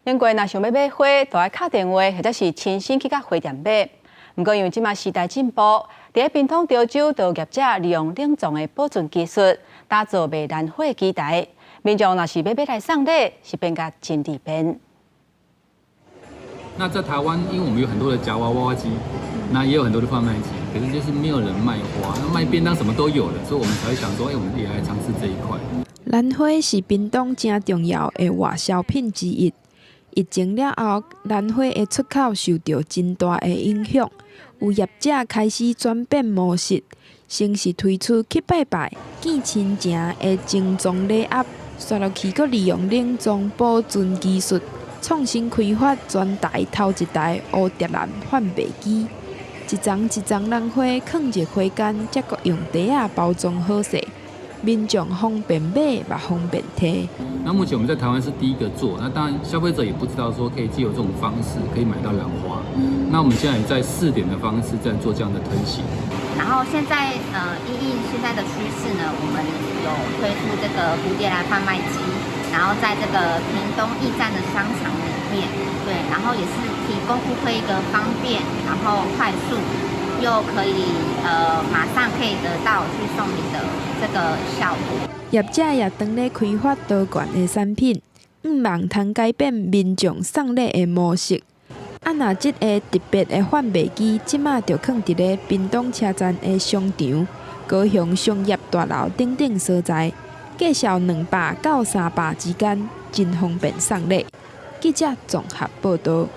頂過若想欲買花，就愛敲電話或者是親身去共花店買。毋過因為這馬時代進步，佇咧屏東潮州，就有業者利用冷藏的保存技術，打造賣蘭花的機台。民眾若是欲買來送禮，是變甲真利便。那在台灣，因為我們有很多的夾娃娃機，那也有很多的販賣機，可是就是沒有人賣花，那賣便當什麼都有了，所以我們才會想說，欸，我們也來嘗試這一塊。蘭花是屏東誠重要的外銷品之一。疫情了後，蘭花的出口受著真大的影響，有業者開始轉變模式，先是推出去拜拜、見親情的精裝禮盒，紲落去閣利用冷藏保存技術，創新開發全台頭一台蝴蝶蘭販賣機，一叢一叢蘭花囥入花篁，才閣用袋仔包裝好勢，民眾方便買嘛方便提。那目前我們在台灣是第一個做，那當然消費者也不知道說可以藉由這種方式可以買到蘭花。那我們現在也在試點的方式在做這樣的推行。然後現在因應現在的趨勢呢，我們有推出這個蝴蝶蘭販賣機，然後在這個屏東驛站的商場裡面，對，然後也是提供顧客一個方便，然後快速又可以馬上可以得到去送禮的這個效果。業者也當咧開發多元的產品，向望通改變民眾送禮的模式。啊，若這个特別的販賣機，這馬就囥佇咧屏東車站的商場、高雄商業大樓等等所在，價數200到300之間，真方便送禮。記者綜合報導。